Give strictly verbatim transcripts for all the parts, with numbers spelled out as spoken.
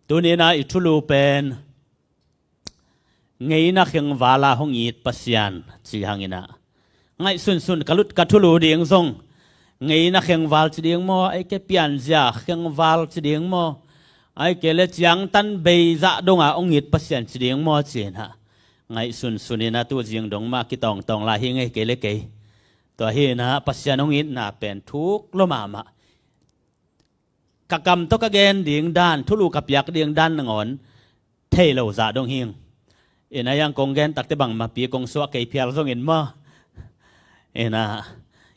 Tuni-in ah i thulu pen ngeina khengval-a hong it Pasian ci hang in ah, ngaihsunsun ka lut ka thulu ding zong ngeina khengval ci ding maw, ahih kei leh pianzia khengval ci ding maw, ahih kei leh ciangtan bei zah dongah hong it Pasian ci ding maw ci-in ah, ngaihsunsun in ah tu zing dong mah kitawngtawng lai hi ing, ahih kei leh kei. Tua hi in ah Pasian hong itna pen thuk lua mahmah. Ka kam tawh ka gen ding dan, thulu ka piak ding dan nangawn thei lo zah dong hi ing. In ah, a hiang kong gen takteh bangmah pi kong suah kei phial zongin maw, in ah,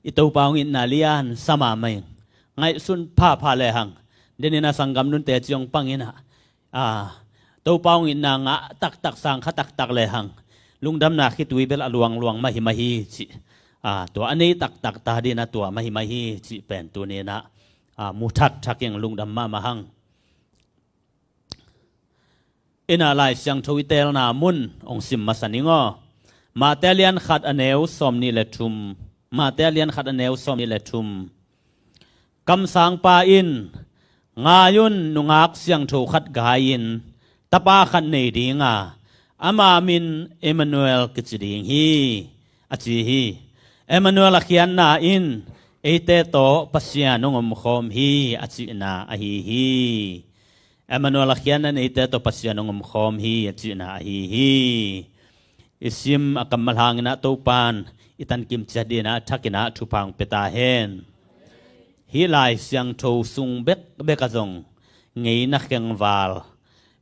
i Topa hong itna lian sa mahmah ing. Ngaihsun phapha lehang, den in ah sanggam nunte ci hong pang in ah, a, Topa hong itna ngah taktak, sang kha taktak lehang, lungdamna khitui bel a luangluang mahimah hi cih, a, tua a nei taktak ta ding in ah tua mahimah hi cih pen tuni-in ah, a, mu thakthak ing, lungdam mahmah hang. In ah Lai Siangtho i teelna mun hong sim masa ning aw. Mate a lian khat a neu sawmnih le thum. Mate a lian khat a neu sawmnih le thum. Kamsangpa in, "Ngai un, nungak siangtho khat gai-in tapa khat nei ding a, ama min Emmanuel kici ding hi," a ci hi. Emmanuel a khiatna in, "Eite tawh Pasian hong omkhawm hi," a cihna ahi hi. Emmanuel a khiatna in, "Eite tawh Pasian hong omkhawm hi," a cihna ahi hi. I sim a kammal hangin ah Topa'n i tankim ciat dingin ah a thakin ah thupha hong pia ta hen. Hih Lai Siangtho sung bekbek ah zong ngeina khengval,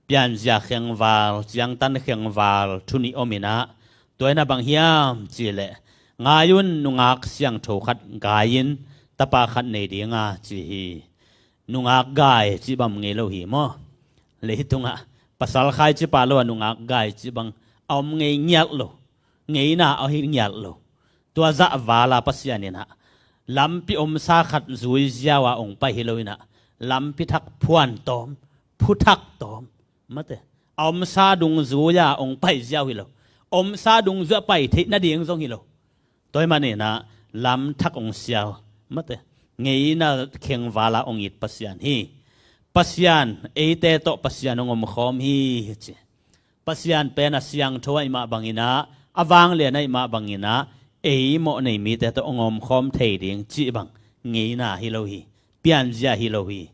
pianzia khengval, ciangtan khengval thu nih om in ah, tua in ah bang hiam cih leh, "Ngai un, nungak siangtho khat gai-in tapa khat nei ding a," ci hi. Nungak gai cih bang om ngei lo hi maw? Leitungah pasal khai cih pah lo a, nungak gai cih bang a om ngei ngiat lo. Ngeina a hi ngiat lo. Tua zah val-a Pasian in ah lampi omsa khat zui ziau-a hong pai hi lo in ah, lampi thak phuan tawm, phu thak tawm, mate, a omsa dungzui-a hong pai ziau hi lo. Omsa dungzui-ah pai theih nading zong hi lo. Tua ahih manin ah lam thak hong sial, mate, ngeina khengval-a hong it Pasian hi. Pasian, "Eite tawh Pasian hong omkhawm hi," ci. Pasian pen a siangtho ahih mah bangin ah, a vanglian ahih mah bangin ah, ei mawhnei mite tawh hong omkhawm thei ding cih bang ngeina hi lo hi. Pianzia hi lo hi.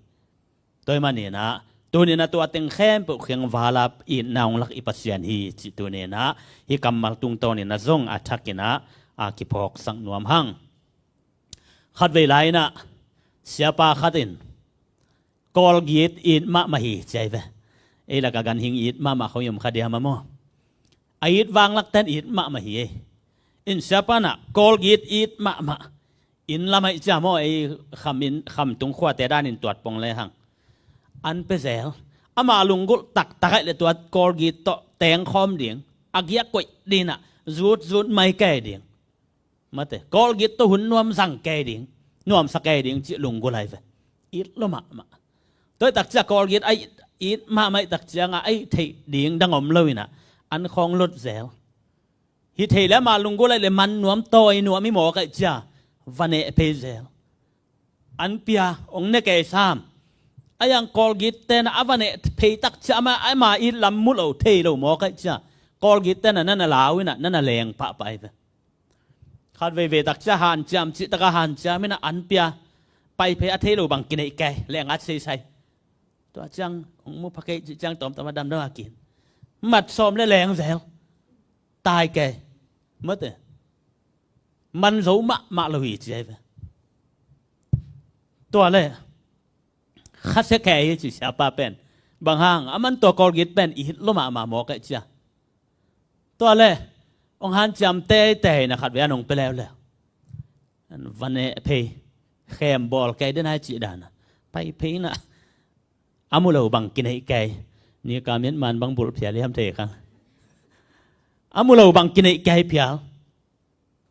Tua ahih manin ah, tuni-in ah tua teng khempeuh khengval-a itna hong lak i Pasian hi cih tuni-in ah hih kammal tungtawnin ah zong a thakin ah a kiphawksak nuam hang. Khatvei lai-in ah siapa khat in, "Kawlgit it mahmah hi," ci hi ve. Ei lakah ganhing it mahmah khawng i om kha diam a maw? A it vanglakte'n it mahmah hi ei. In siapa in ah, "Kawlgit it mahmah." Inn lam ahih ciang maw, ei Kham inn, Khamtung khuate danin tuat pong lehang, an pia zel. Ama lunggulh taktak ahih leh tua Kawlgit tawh tengkhawm ding, a giak koih ding in ah, zutzut mai kei ding, mate, Kawlgit tawh hun nuam zang kei ding, nuamsa kei ding cih lunggulh ahi ve. It lua mahmah. Tua hi tak ciang Kawlgit a it, it mahmah ahih tak ciangah a hih theih ding dang om lo in ah, an khawng lut zel. Hih theih leh ama lunggulh ahih leh man nuam, tawi nuam hi mawk ahih ciang va neh phei zel. An pia, hong ne kei sam. A hiang Kawlgitte'n ah a va neh phei tak ciang ama, ama it lam mu lo, thei lo mawk ahih ciang, Kawlgitte'n ah na na lau in ah, na na leng pahpah hi ve. Khat veivei tak ciang hanciam, cih takah hanciam in ah an pia, pai phei, a thei lo bang kineih kei, leh ngat seisai. Tua ciang hong mu pha kei cih ciang tawmtawm a damdam a kin. Mat sawm leh leng zel. Tai kei. Mate. Man zo mahmah lo hi ci ahi ve. Tua leh khasia kei hi ci siapa pen. Bang hang, a man tua Kawlgit pen it lua mahmah mawk ahih ciang. Tua leh hong hanciam teitei in ah khatvei an hong pia leuleu. An va neh phei, khem bawl kei den ahi cih dan a. Pai phei in ah, a mu lo bang kineih kei. Nika miat man bang bulh phial hiam thei kha. A mu lo bang kineih kei phial.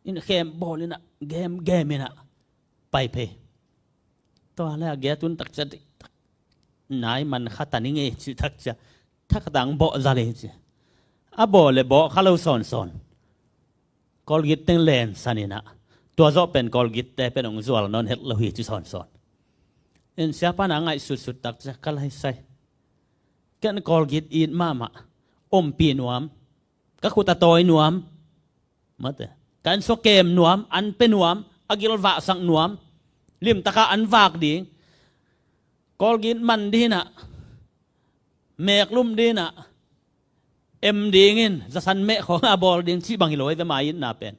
In khem bawl in ah, gem gem in ah, pai phei. Tua leh a giat un tak ciang, "Nai, man kha ta ning ei," ci tak ciang, thakhatang bawh zal hi ci. A bawh leh bawh kha lo sawnsawn. Kawlgit teng lensan in ah, tua zawh pen Kawlgitte pen hong zual nawn het lo hi ci sawnsawn. In siapa in ah ngaihsutsut tak ciang, "Ka laisai, Ken Colgate it mahmah. Ompih nuam. Ka khut a tawi nuam. Mate. Kan sua kem nuam, an pe nuam, a gil vahsak nuam. Limtaka an vak ding. Colgate man dinah. Meklum dinah. Em dingin, zasan meh khawng a bawl ding cih bang hi lo hi ve ama itna pen.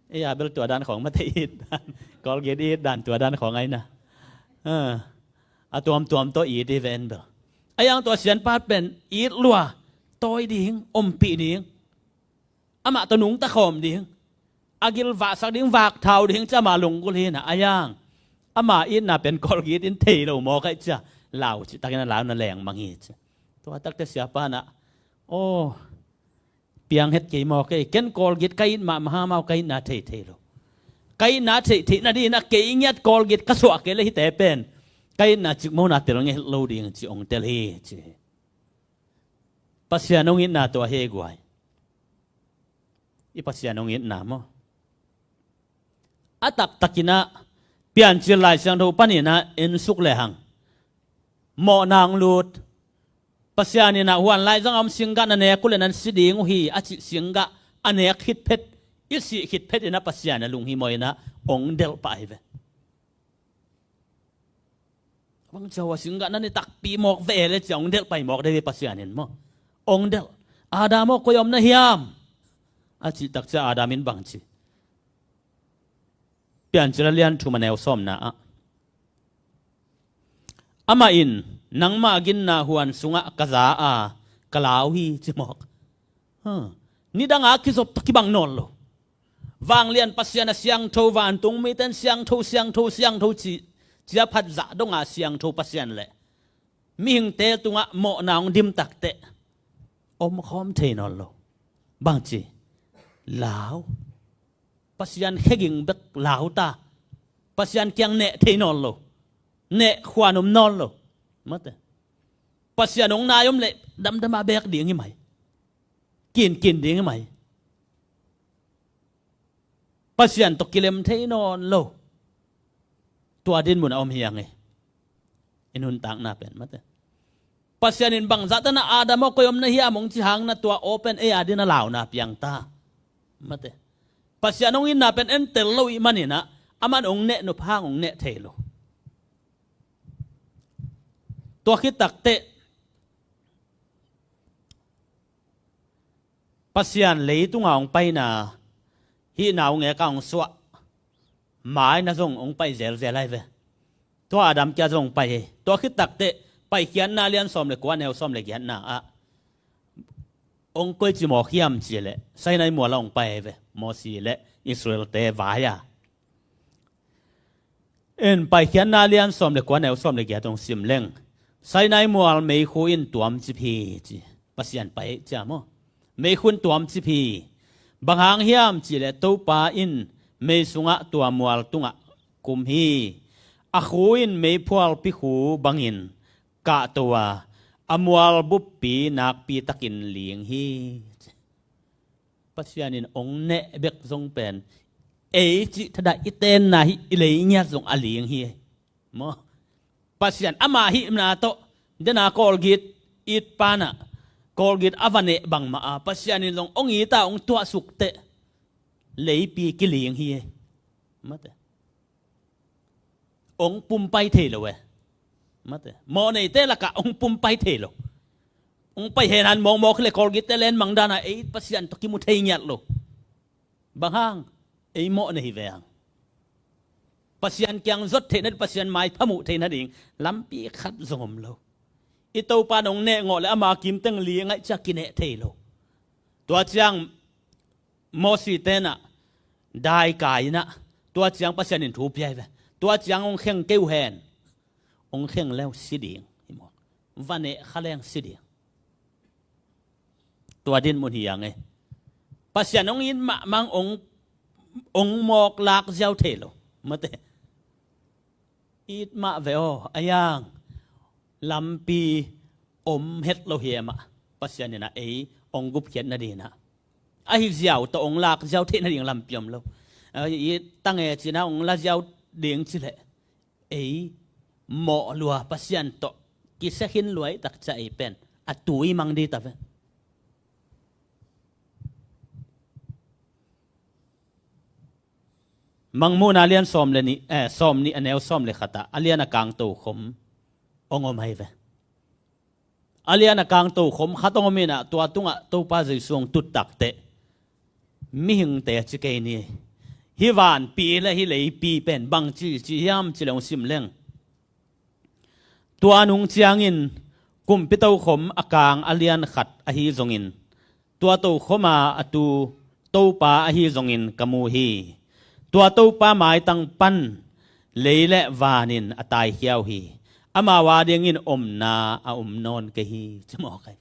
Ei a bel tua dan khawng mate it dan. Colgate it dan tua dan khawng aina. A tuamtuam tawh it hi ve en bel. A yang tua sianpa pen it lua, tawi ding, ompih ding. Amah tawh nungta khawm ding. A gil vahsak ding, vak thau ding, ci ama lunggulh hinah a yang. Ama itna pen Colgate in thei lo mawk aih cia. Lau cihtakin a lau na leng mang hi cia. Tua takte siapa nah. Aw. Piang het kei mawk ei. Ken Colgate ka it mahmah hamau ka itna thei thei lo. Ka itna thei thei nadinah kei ngiat Colgate ka suah kei le hite pen. Ka itna cikmona tel ngei het lo ding ci ong tel hi ci. Pasian ong itna tua hi guai. I Pasian ong itna maw? A taktakinah Piancil Lai Siangtho paninah ensuk lehang. Mawhna ong lut. Pasian inah huan laizang a om singgah na nek uh le nan si ding uh hi a cih singgah a nek khit phet, i sih khit phet inah Pasian a lunghimawh inah ong delh pah hi ve. Bang cia hua singgah nan i takpi mawk ve le cia ong delh pai mawk de hi Pasian in maw? Ong delh. Adam aw koi om na hiam? A cih tak cia Adam in bang ci? Piancil a lian thum a neu sawmna ah. Amah in nangmah ginna huan sungah ka za a ka lau hi ci mawk. Nidanga kizop tawh kibang nawn lo. Vanglian Pasian a siangtho, vantung miten siangtho, siangtho, siangtho ci, cia phat zah donga siangtho Pasian le mihingte tungah mawhna ong dim takteh om khawm thei nawn lo. Bangci lau. Pasian kheging bek lau ta. Pasian kiang neh thei nawn lo. Neh khuan om nawn lo. Mate. Pasian ong nai om leh damdama bek ding hi mai. Kinkin ding hi mai. Pasian tawh kilem thei nawn lo. Tua dinmun a om hi ang e. I nuntakna pen mate. Pasian in bangzah tana Adam aw koi om na hiam ong ci hang na tua aw pen ei a din a launa piang ta. Mate. Pasian ong itna pen en tel lo ih maninah aman ong neh nop hang ong neh thei lo. Tua khit takteh Pasian leitunga ong paina hihna ong eka ong suah maina zong ong pai zelzel ai ve. Tua Adam kia zong pai hi. Tua khit takteh Paikhiatna lian sawm le kua neu sawm le giatna ah ong koici mawk hiam ci leh Sinai mual ah ong pai ai ve. Mosi le Israelte vai a En Paikhiatna lian sawm le kua neu sawm le giat ong sim leng Sinai mual meikhu in tuamcip hi ci. Pasian pai cia maw? Meikhu in tuamcip hi. Bang hang hiam ci le Topa in mei sungah tua mual tungah kum hi. A khu in meiphualpi khu bangin kahto a a mual buppi nakpi takin ling hi. Pasian in ong neh bek zong pen ei cih thadah i tenna hi i lei ngiat zong a ling hi. Maw? Pasian ama hihna tawh dena Colgate it pana Colgate a va neh bangmah a Pasian in zong ong ita ong tuahsuk teh leipi kiling hi. Mate. Ong pumpai thei lo e. Mate. Mawhneite lakah ong pumpai thei lo. Ong pai henan mawkmawk le Colgate te len mangdana ei Pasian tawh kimu thei ngiat lo. Bang hang ei mawhnei hi ve ang. Pasian kiang zot theihna Pasian maipha muh theihna ding lampi khat zong om lo. I Topa nong neh ngawh le ama kimteng li ngaih cia kineh thei lo. Tua ciang Mosi tenah daikai inah tua ciang Pasian in thu piai ve. Tua ciang ong kheng keu hen. Ong kheng leu si ding. Hi maw? Va neh kha leng si ding. Tua din mun hi ang e. Pasian ong in mahmang ong ong mawk lak ziau thei lo. Mate. It mah ve aw a yang lampi om het lo hi e mah Pasian inah ei ong gupkhiat nadinah ahi ziau tawh ong lak ziau theih nading lampi om lo. It tange cinah ong la ziau ding cileh ei mawh lua Pasian tawh kisia khin lua i takcia ei pen a tui mang dita ve. Mangmuhna a lian sawm le nih, eh, sawm nih a neu sawm le khatah a lian a kang tokhom hong om ahi ve. A lian a kang tokhom khat hong om inah tua tungah Topa Jesu hong tuttak teh mihingte a ci kei ni. Hih vanpi le hih leipi pen bangci ci hiam ci le hong sim leng. Tua nung ciangin kumpi tokhom a kang a lian khat ahi zongin tua tokhom a a tu Topa ahi zongin ka mu hi. Tua Topa maitang pan lei le vanin a taikhia uh hi. Amau a dingin omna a om nawn kei hi. Ci mawk ahi.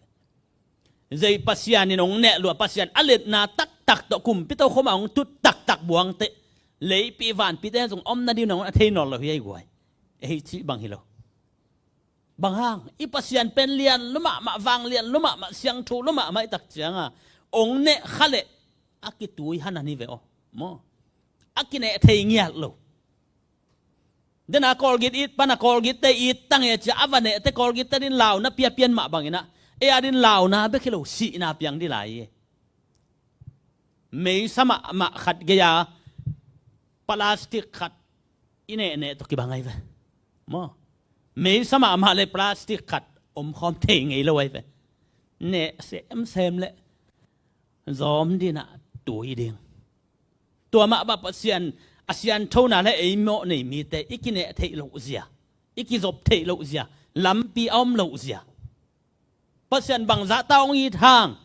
Zei Pasian in hong neh lua, Pasian a letna taktak tawh kumpi tokhom a hong tut taktak buang teh leipi vanpite zong omna ding nong a thei nawn lo hi ei guai. Ei cih bang hi lo. Bang hang, i Pasian pen lian lua mahmah, vang lian lua mahmah, siangtho lua mahmah i tak cianga hong neh kha leh a kitui hanan hi ve aw. Maw? A kineh thei ngiat lo. Dena Colgate it pana Colgate te it tang e cia a va neh te Colgate te din launa pia pian mah banginah ei a din launa bek hi lo, sihna piang di lai e. Meisa mahmah khat gei-a plastic khat i nehneh tawh kibang ahi ve. Maw? Meisa mahmah le plastic khat omkhawm thei ngei lo ahi ve. Neh semsem le zawm dinah tui ding. Tua mah bah Pasian a sianthona le ei mawh nei mite i kineh theih loh zia, i kizop theih loh zia, lampi a om loh zia. Pasian bangzah ta hong it hang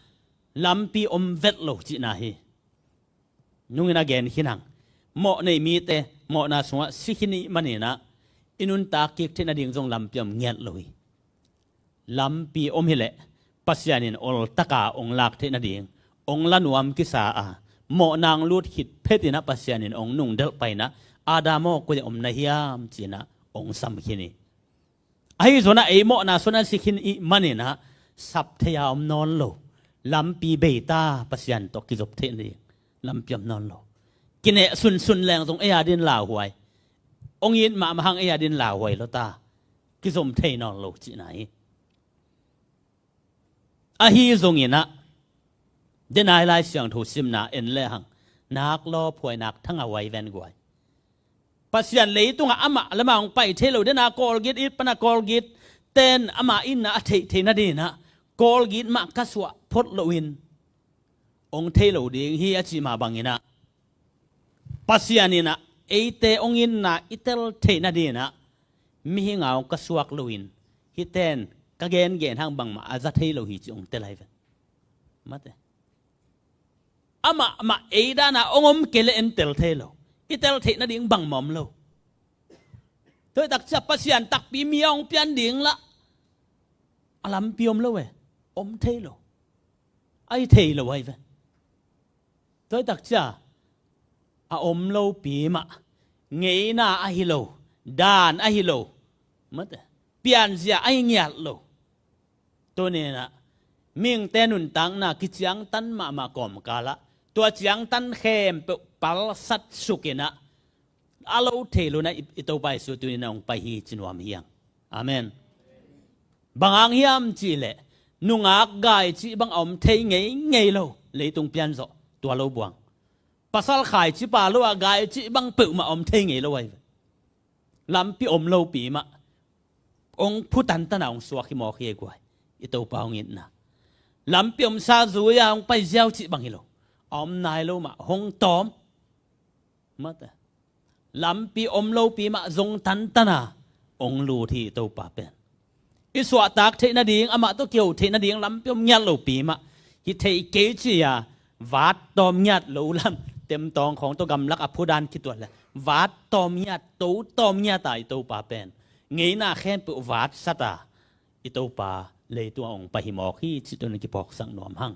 lampi om vet lo cihna hi. Nungin a gen khin hang. Mawh nei mite mawhna sungah si khin ih maninah i nuntak kik theih nading zong lampi om ngiat lo hi. Lampi om hileh Pasian in oltaka hong lak theih nading hong la nuam kisa a, mawhna hong lut khit phetinah Pasian in hong nungdelh painah, Adam aw, koi a om na hiam? Cinah hong sam khin hi. Ahi zonah ei mawhna sungah si khin ih maninah sap thei a om nawn lo. Lampi beita Pasian tawh kizop theih nading lampi om nawn lo. Kineh sunsun leng zong ei a din lauhuai. Hong it mahmah hang ei a din lauhuai lo ta. Kizom thei nawn lo cihna hi. Ahi zonginah dena i Lai Siangtho simna en lehang nak lawphuai, nak thangauhuai ven guai. Pasian leitungah amah le amah hong pai thei lo, dena Colgate it pana Colgate ten amah itna a theih theih nadinah Colgate mah ka suah phot loin hong thei lo ding hi a cih mah banginah Pasian inah eite hong itna i tel theih nadinah mihing a hong ka suak loin hiten ka gengen hang bangmah a za thei lo hi ci hong tel ahi ve. Mate. Amah mah ei dana hong om kei le en tel thei lo. I tel theih nading bangmah om lo. Tua hi takcia Pasian takpi mi a hong pian ding lah a lampi om lo e. Om thei lo. A hi thei lo ahi ve. Tua hi takcia a om lopi mah ngeina ahi lo, dan ahi lo, mate, pianzia ahi ngiat lo. Tuninah mihingte nuntakna kiciangtan mahmah kawmkalah tua ciangtan khempeuh palsat sukinah a lo thei lo na i, i Topa Jesu tuninah hong pai hi ci nuam hiang. Amen. Bang hang hiam cihleh nungak gai cih bang a om thei ngeingei lo, leitung pianzawh tua lo buang. Pasal khaici pa lo a gai cih bang peuhmah a om thei ngei lo ahi ve. Lampi om lopi mah hong phu tantana hong suak hi mawk hi ei guai. I Topa hong itna lampi omsa zui-a hong pai ziau cih bang hi lo. A om nai lo mah hong tawm. Mate. Lampi om lopi mah zong tantana hong lut hi i Topa pen. I suahtak theih nading, amah tawh kiho theih nading lampi om ngiat lopi mah hi thei kei ci-a vat tawm ngiat lo lam, temtawng khawng tawh gamlak a phudan khituat le vat tawm ngiat, to tawm ngiat a i Topa pen ngeina khempeuh vatsat a i Topa leitung a hong pai hi mawk hi cih tawh na kiphawksak nuam hang.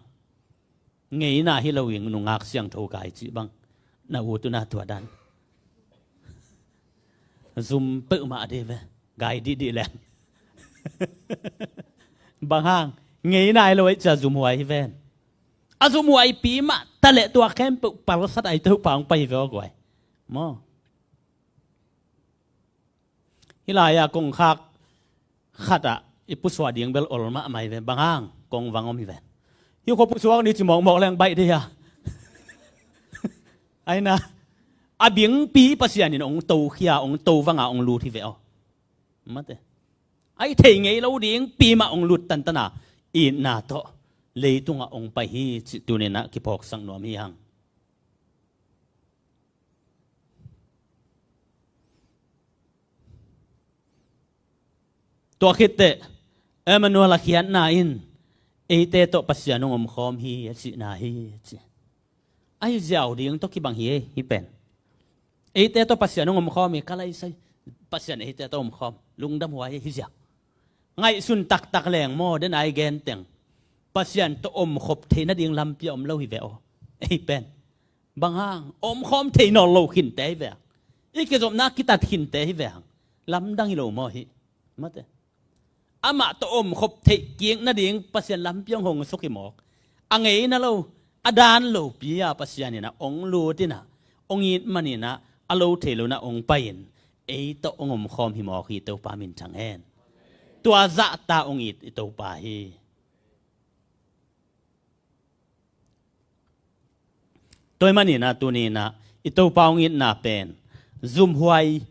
Ngeina hi loin nungak siangtho gai cih bang na ut uh na tua dan. Zum peuhmah a dei ve. Gai dihdih leng. Bang hang, ngeina hi lo ei cia zumhuai hi ven. A zumhuaipi mah ta leh tua khempeuh palsat a i Topa hong pai hi ve aw guai. Maw? Hih lai-ah kongkhak khatah i pusuak ding bel ol mahmah hi ve, bang hang kong vang om hi ve. Hi kho pusuak ni ci mawkmawk leng baih dei a. Aina, a bingpi Pasian in ong tokhia, ong to vanga ong lut hi ve aw. Mate. Ai thei ngei lo dingpi mah ong lut tantana itna tawh leitungah ong pai hi cih tuninah kiphawksak nuam hi hang. Tua khitteh Emmanuel a khiatna in eite tawh Pasian hong omkhawm hi a cihna hi a ci. Ahi ziau ding tawh kibang hi ei, hi pen. Eite tawh Pasian hong omkhawm hi, ka laisai Pasian eite tawh omkhawm, lungdam huai hi ziau. Ngaihsun taktak leng maw, den ai genteng Pasian tawh omkhop thei nading lampi a om lo hi ve aw. Ei pen. Bang hang, omkhawm thei nawn lo khinte hi ve hang. I kizopna kitat khinte hi ve hang. Lamdang hi lo maw hi. Mate. Amah tawh omkhop theih kik nading Pasian lampi hong hong suk hi mawk. A ngeina lo, a daan lopi a Pasian inah ong lut inah, ong it man inah, a lo thei lo inah ong pai in, ei tawh ong omkhawm hi mawk hi, Topa minthang hen. Tua zahta ong it i Topa hi. Tua ahih maninah tuninah i Topa hong itna pen zumhuai,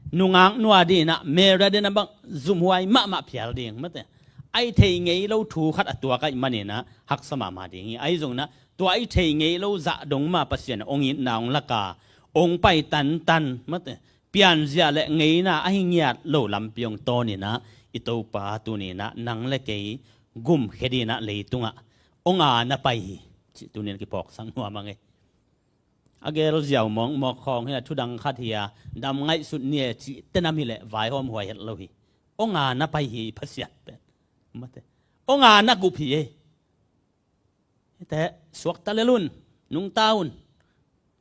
nungak nua dinah, Mary dinah bang zumhuai mahmah phial ding, mate. Ai thei ngei lo thu khat a tuak ahih maninah haksa mahmah ding hi. Ahi zonginah tua ai thei ngei lo zah dong mah Pasian hong itna hong laka hong pai tantan, mate. Pianzia le ngeina ahi ngiat lo lampi hong tawninah i Topa tuninah nang le kei gumkhia dinah leitungah hong a na pai hi cih tunin kiphawksak nuam a ngei. A gel ziau mawkmawk khawng hi a, thudang khat hi a, dam ngaihsut ni e cih tenam hileh vaihawm huai het lo hi. Hong a na pai hi Pasian pen. Mate. Hong a na gup hi ei. Hite suakta lel un, nungta un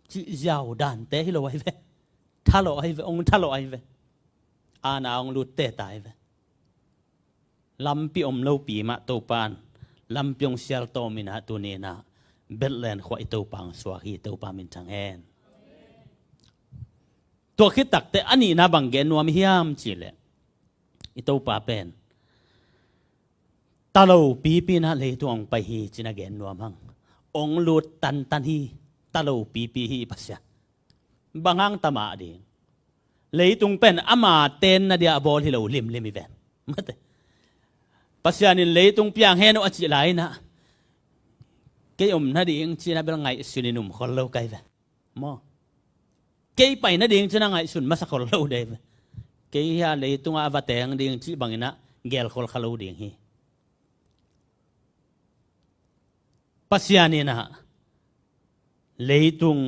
cih ziau dante hi lo ahi ve. Thalawh ahi ve, ong thalawh ahi ve. Ana ong lutte ta ahi ve. Lampi om lopi mah Topan lampi ong sial tawm inah tuninah Bethlehem khua i Topa ong suak hi, Topa minthang hen. Tua khit takteh a nihna bang gen nuam hiam cihleh i Topa pen talo pipi inah leitung ong pai hi cina gen nuam hang. Ong lut tantan hi, talo pipi hi i Pasian. Bang hang ta mah ding. Leitung pen ama tenna dia a bawl hi lo limlim i ven. Mate. Pasian in leitung piang hen uh a cih lai inah kei om nading cina bel ngaihsun in um khol lo kai ve. Maw. Kei pai nading cina ngaihsun masa khol lo dei ve. Kei hia leitungah a va teng ding cih banginah gel khol kha lo ding hi. Pasian inah leitung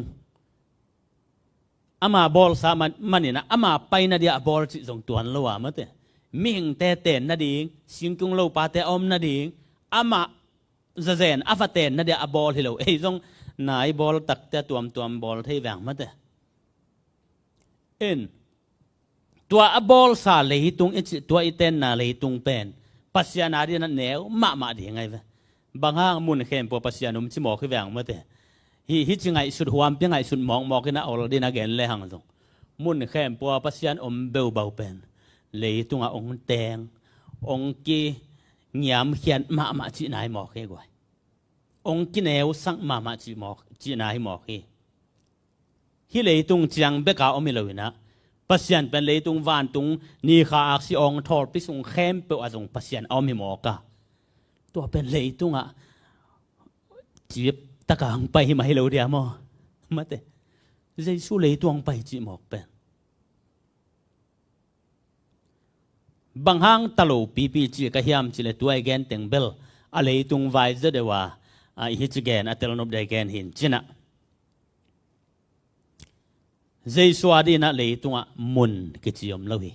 ama bawlsa man, maninah ama paina dia a bawl cih zong tuan lo a mate. Mihingte ten nading, singkung lopate a om nading, ama zazen a va ten nadia a bawl hi lo. Ei zong nai bawl takte a tuamtuam bawl thei veng mate. In tua a bawlsa leitung i cih, tua i tenna leitung pen Pasian a dinah neu mahmah ding ahi ve. Bang hang mun khempua Pasian um ci mawk hi veng mate. Hi, hi ci ngaihsut huampi ngaihsut mawkmawk inah ol dinah gen le hang zong mun khempua Pasian om beubau pen leitungah ong teng, ong ki ngiamkhiat mahmah cihna hi mawk hi guai. Ong kineusak mahmah cih mawk, cihna hi mawk hi. Hih leitung ciang beka om hi lo inah Pasian pen leitung vantung nikha aksi awng thawlpi sung khempeuh ah zong Pasian a om hi mawk a. Tua pen leitungah cip taka hong pai hi mah hi lo dia maw? Mate. Jesu leitung hong pai cih mawk pen. Bang hang talo pipi ci ka hiam cileh tua i gen teng bel a leitung vai zaw deuh a, a, i hi ci gen a telnop dei gen hin cinah Jesu a dinah leitungah mun kici om lo hi.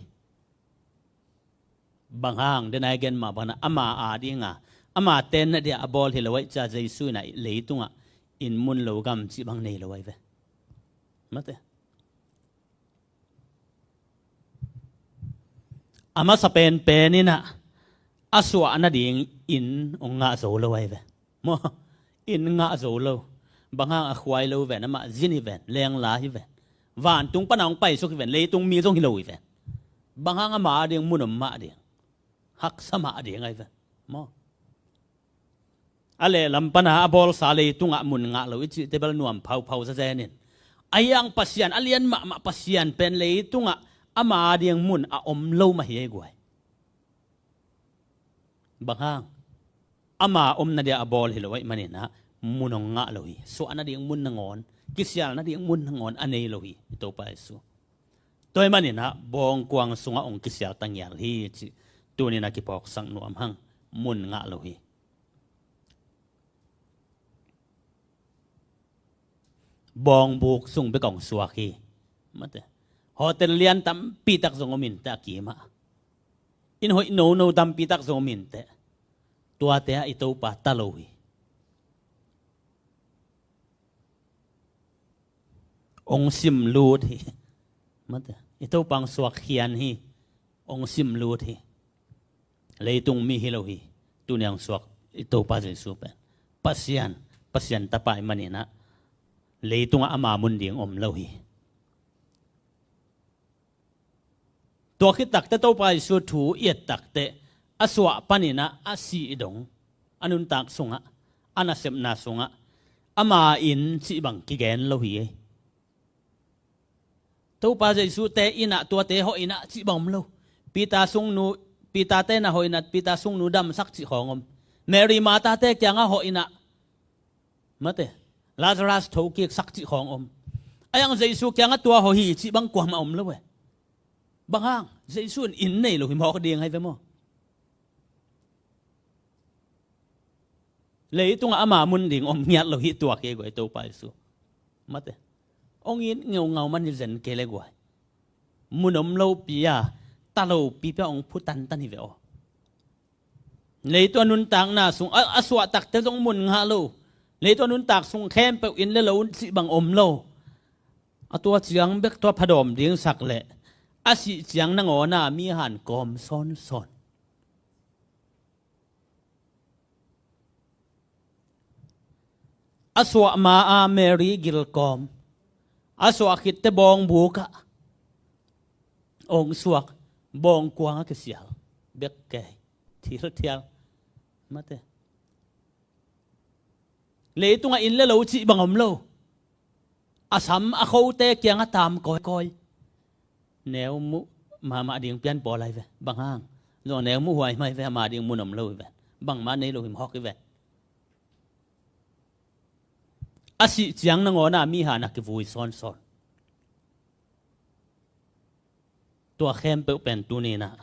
Bang hang dena i gen mah banah ama a dinga ama tenna dia a bawl hi lo aih cia Jesu inah leitungah inn mun lo gam cih bang nei lo ahi ve. Mate. A masa penpen inah a suah nading inn ong ngah zo lo ahi ve. Maw, inn ngah zo lo. Bang hang a khuai lo ven, amah zin hi ven, lengla hi ven. Vantung pana ong paisuk hi ven, leitung mi zong hi lo hi ven. Bang hang ama a ding mun om mah ding. Haksa mah ding ahi ve maw. A lehlam pana a bawlsa leitungah mun ngah lo i cihte bel nuam phauphau zazen in, a hiang Pasian, a lian mahmah Pasian pen leitungah ama ding mun a om lo mah hi ei guai. Bang hang? Ama omna dia a bawl hi lo ahih maninah mun hong ngah lo hi. Suah nading mun nangawn, kisial nading mun nangawn a nei lo hi i Topa Jesu. Tua ahih maninah bawngkuang sungah hong kisial tangial hi cih tuninah kiphawksak nuam hang. Mun ngah lo hi. Bawngbuk sung bek hong suak hi. Mate. Hotel lian tampitak zong om inteh a kimah. Inn hoih nono tampitak zong om inteh. Tuate ah i Topa ta lo hi. Hong simlut hi. Mate. I Topa hong suak khian hi. Hong simlut hi. Leitung mi hi lo hi. Tuni hong suak i Topa Jesu pen Pasian, Pasian Tapa ahih maninah leitungah ama mun ding om lo hi. Tua khit takteh Topa Jesu thu i et takteh a suah paninah a sih dong, a nuntak sungah, a nasepna sungah ama inn cih bang kigen lo hi. Topa Jesu te innah tuate hawh innah cih bang om lo. Peter sungnu, Peter te na hawh innah Peter sungnu damsak cih khawng om. Mary Martha te kiangah hawh innah, mate, Lazarus thokiksak cih khawng om. A hiang Jesu kiangah tua hawh hi cih bang kuamah om lo e. Bang hang? Jesu in inn nei lo hi mawk ding ahi ve maw. Leitungah ama mun ding om ngiat lo hi tua kei guai Topa Jesu. Mate. Hong it ngeungau man hi zen kei le guai. Mun om lopi a, ta lopipi a hong phu tantan hi ve aw. Leitung a nuntakna sung a, a suahtakte zong mun ngah lo. Leitung a nuntak sung khempeuh inn le lo cih bang om lo. A tua ciang bek tua phadawm dingsak leh a sih ciang nangawna mi han kawm sawnsawn. A suah ma-a Mary gilkawm, a suah khitte bawngbukah hong suak, bawngkuang a kisial bek kei thilthial. Mate. Leitungah inn le lo cih bang om lo. A sam a khote kiangah taam kawikawi. Neu muh mahmah ding pian pawl ahi ve. Bang hang? Zong neu muh huai mai ve, ama ding mun om lo hi ve. Bangmah nei lo hi mawk hi ve. A sih ciang nangawna mi han a kivui sawnsawn. Tua khempeuh pen tuninah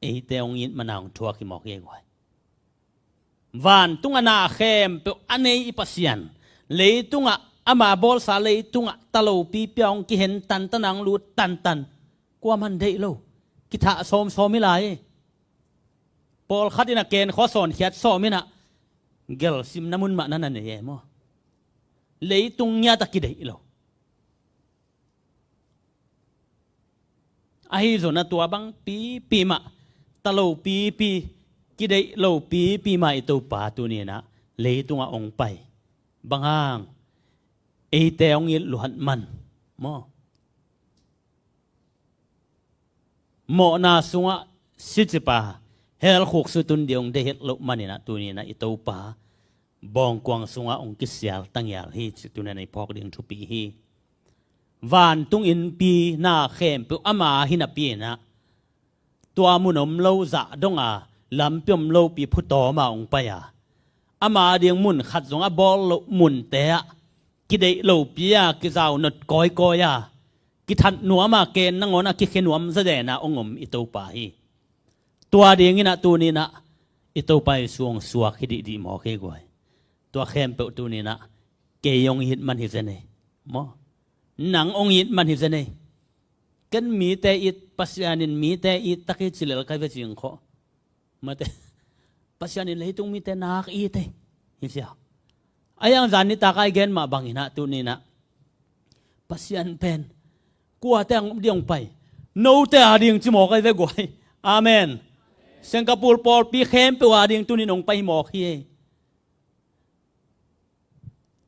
eite hong it mana hong thuak hi mawk hi ei guai. Vantung a na khempeuh a nei i Pasian, leitungah ama bawlsa, leitungah ta lopipi a hong kihen tantan a hong lut tantan, kuaman deih lo. Kithah sawmsawm hi lai. Pawlkhat in a kenkhua sawnkhiat sawm inah gelsimna mun mah na na nei e maw. Leitung ngiat a kideih lo. Ahi zongin a tua bang pipi mah, ta lo pipi, kideih lo pipi mah i Topa tuninah leitungah hong pai. Bang hang? Eite hong it luat man maw. Mawhna sungah sicipa helkhuk sutun ding hong deih het loh maninah tuninah i Topa bawngkuang sungah hong kisial tangial hi cih tuninah i phawk ding thupi hi. Vantung innpi na khempeuh ama hi napi inah tua mun om lo zah donga lampi om lopi phutawma hong pai a, ama ding mun khat zong a bawl loh munte ah kideih lopi a kizau not kawikawi a, kithat nuam a ken nangawn a kikhia nuam zazen a hong om i Topa hi. Tua dinginah tuninah i Topa Jesu hong suak hi dihdih mawk hi guai. Tua khempeuh tuninah kei hong it man hi zen ei maw. Nang hong it man hi zen ei. Ken mite it, Pasian in mite it tak hi ci lel kai ve cing khawh. Mate. Pasian in leitung mite nak it ei hi sia. A hiang zan nitak a i gen mah banginah tuninah Pasian pen kuate a ding hong pai? Note a ding ci mawk ahi ve guai. Amen. Singapore pawlpi khempeuh a ding tunin hong pai hi mawk hi ei.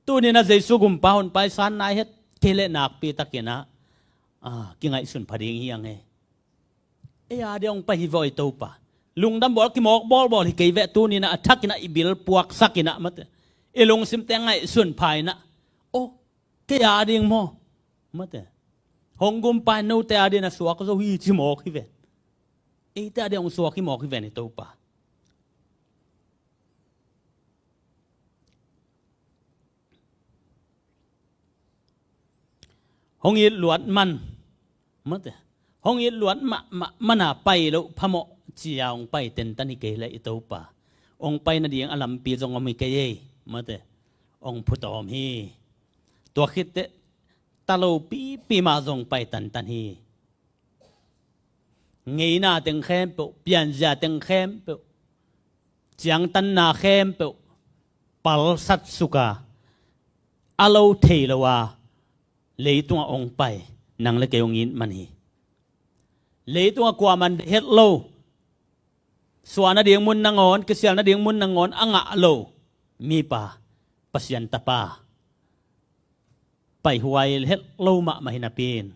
Tuninah Jesu gumpa honpa i san nai het kei leh nakpi takinah kingaihsun pha ding hi ang ei. Ei a ding hong pai hi vawh i Topa. Lungdam bawl kimawk bawlbawl hi kei veh, tuni-in ah a thakin ah i bil puaksak in ah mate, i lungsimte ngaihsun pha in ah, aw, kei a ding maw? Mate. Hong gumpa in note a dingin a suak zo hi ci mawk hi ven. Eite a dingin hong suak hi mawk hi ven i Topa. Hong it luat man, mate, hong it luat mahmah man a pai loh phamawh ci-a hong pai tentan hi kei leh i Topa, hong pai nading a lampi zong om hi kei ei, mate, hong phutawm hi. Tua khit teh talo pipi mah zong pai tantan hi. Ngeina teng khempeuh, pianzia teng khempeuh, ciangtanna khempeuh palsat suk a, a lo thei lo a leitungah hong pai nang le kei hong it man hi. Leitungah kuaman deih het lo, suah nading mun nangawn, kisial nading mun nangawn a ngah lo mipa, Pasian Tapa, paihuai het lo mahmah hi napi-in,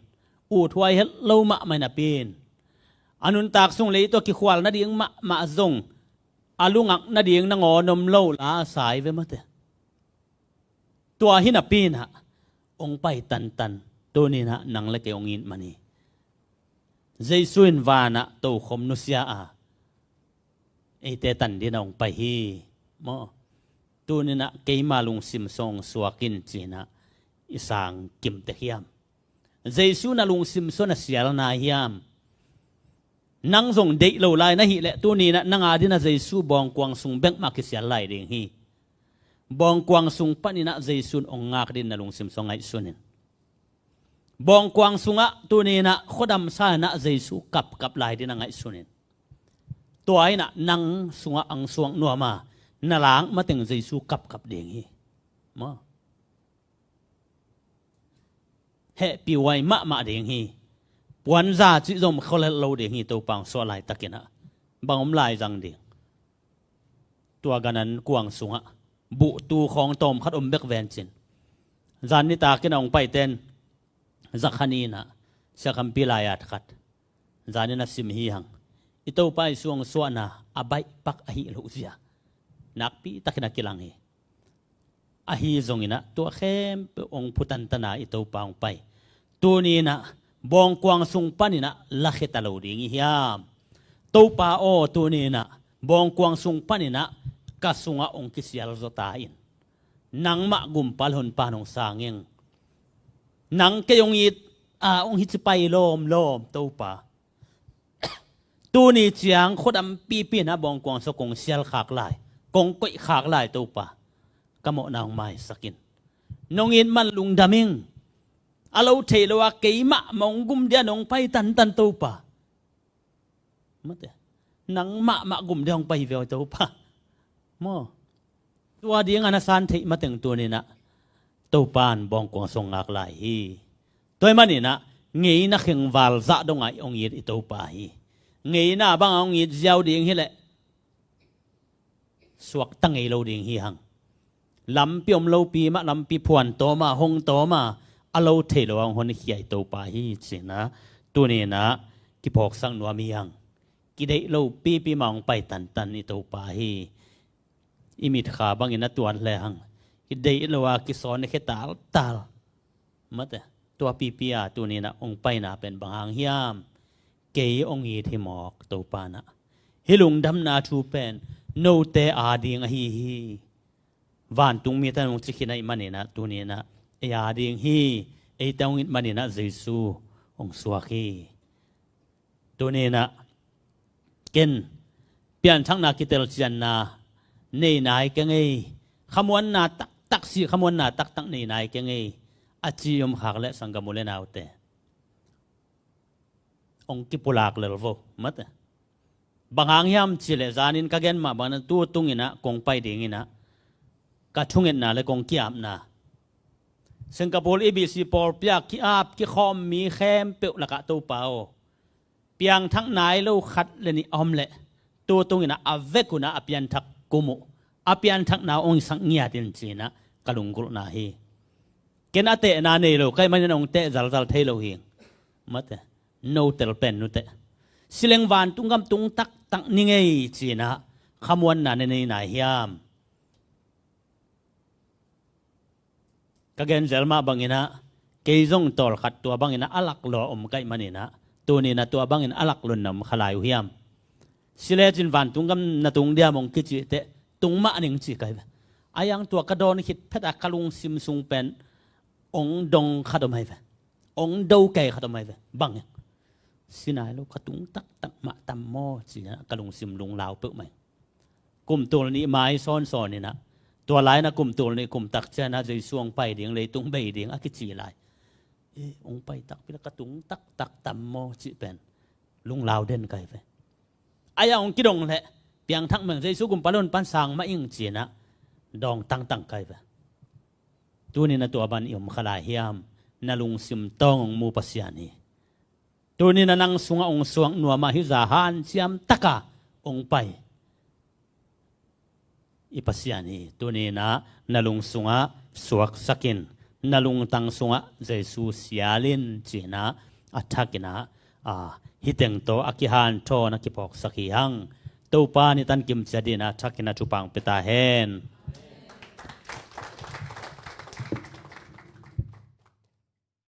uthuai het lo mahmah hi napi-in, a nuntak sung leitungah kikhual nading mahmah zong a lungak nading nangawn om lo la a sa hi ve, mate. Tua hi napi-in ah hong pai tantan, tuni-in ah nang le kei hong it man hi. Jesu in vanah tokhom nusia a, eite tan dingin ah hong pai hi, maw? Tuni-in ah keima lungsim sung suak in ci-in ah i sang kim tek hiam? Jesu na lungsim sung na sial nai hiam? Nang zong deih lo lai na hih leh, tuni-in ah nang a dingin ah Jesu bawngkuang sung bek mah kisial lai ding hi. Bawngkuang sung panin ah Jesu in hong ngak dingin na lungsim sung ngaihsun in. Bawngkuang sungah tuni-in ah khuadam sa-in ah Jesu kapkap lai dingin ah ngaihsun in. Tua in ah nang sungah ang suak nuam a, na lak mateng Jesu kapkap ding hi, maw? Hehpihhuai mahmah ding hi. Puanza cih zong kholhel lo ding hi, Topa hong suah laitakin ah. Bang om lai zang ding? Tua gan an kuang sungah buhtu khawng tawmkhat om bek ven cin. Zan nitakin ah hong paiten, zakha ni-in ah, Sia Khampi lai-at khat, zanin a sim hi hang. I Topa Jesu hong suahna a baihpak ahih lohzia nakpi takin a kilang hi. Ahi zongin ah tua khempeuh hong phutantan a i Topa hong pai. Tuni-in ah bawngkuang sung panin ah lakhia ta lo ding i hiam? Topa aw, tuni-in ah bawngkuang sung panin ah ka sungah hong kisial zaw ta in. Nangmah gumpa le honpa hong sang ing. Nang kei hong it a, hong hi ci pai lawmlawm, Topa. Tuni ciang khuadam pipi-in ah bawngkuang sung kong sial khak lai, kong koih khak lai, Topa. Ka mawhna hong maisak in. Nong it man lungdam ing. A lo thei lo a keimah mah hong gum dingin hong pai tantan, Topa. Mate. Nang mahmah gum dingin hong pai hi ve aw, Topa. Maw? Tua dingin a san theih mateng tuni-in ah Topa in bawngkuang sung ngak lai hi. Tua ahih manin ah ngeina khengval zah dong a hong it i Topa hi. Ngeina bang a hong it ziau ding hi leh suakta ngei lo ding hi hang. Lampi om lopi mah lampi phuan tawm a, hong tawm a, a lo thei lo a hong honkhia i Topa hi ci-in ah tuni-in ah kiphawksak nuam hi hang. Kideih lo pipi mah hong pai tantan i Topa hi. I mitkha bangin a tuan hle hang. Kideih lo a kisawn khia taltal. Mate, tua pipi a tuni-in ah hong paina pen bang hang hiam? Kei hong it hi mawk, Topa in ah. Hih lungdamna thu pen note a ding ahi hi. Vantung mite in hong ci khin ahih manin ah tuni-in ah ei a ding hi. Eite hong it manin ah Jesu hong suak hi. Tuni-in ah ken pianthakna kitelcianna nei nai keng ei. Khamuanna taktak, si khamuanna taktak nei nai keng ei, a ci om khak leh sanggam u le naute, hong kipulak lel vo, mate. Bang hang hiam cih leh zanin ka gen mah bangin tu tungin ah kong pai dingin ah ka thungetna le kong ki-apna, Singapore E B C pawlpi a ki-ap kikhawm mi khempeuh lakah, Topa aw, piangthak nai lo khat le nih a om leh tu tungin ah a vekun ah a pianthak kum uh, a pianthakna uh hong hisak ngiat in ci-in ah ka lunggulhna hi. Ken a tehna nei lo ka hih manin hong teh zalzal thei lo hi. Mate, note pen nute. Sileng vantung gam tung taktak taktak ni ngei cinah khamuanna na nei nai hiam? Ka genzel mah banginah kei zong tawlkhat tua banginah a laklua om kaih maninah tuninah tua bangin a laklua na om kha lai uh hiam? Silecin vantung gam na tung diam hong kicih teh tung mah ning ci kai ve. Ayang tua ka dawn khit phetah ka lungsim sung pen ong dong khat om hai ve. Ong do kei khat om hai ve. Bang hi. Sinai lo ka tung taktak mah tam maw cinah ka lungsim lunglau peuh mai. Kum tul nih mai sawnsawn inah tua lai na kum tul nih kum tak cianah Jesu hong pai ding, leitung bei ding a kici lai. E, hong pai takpi la ka tung taktak tam maw cih pen lunglau den kai ve. Ayang hong kidong leh piangthak meng Jesu gumpa lon pan sang mah ing cinah dawng tangtang kai ve. Tuninah tua ban i om kha lai hiam? Na lungsim tawng hong mu Pasian hi. Tuninah nang sungah hong suak nuamah hih zah hanciam taka hong pai i Pasian hi. Tuninah na lung sungah suaksakin, na lungtang sungah Jesu sialin cinah a thakinah, a, hih teng tawh a kihanthawn a kiphawksak hi hang. Topa ni tankim ciat dinah a thakinah thupha hong pia ta hen.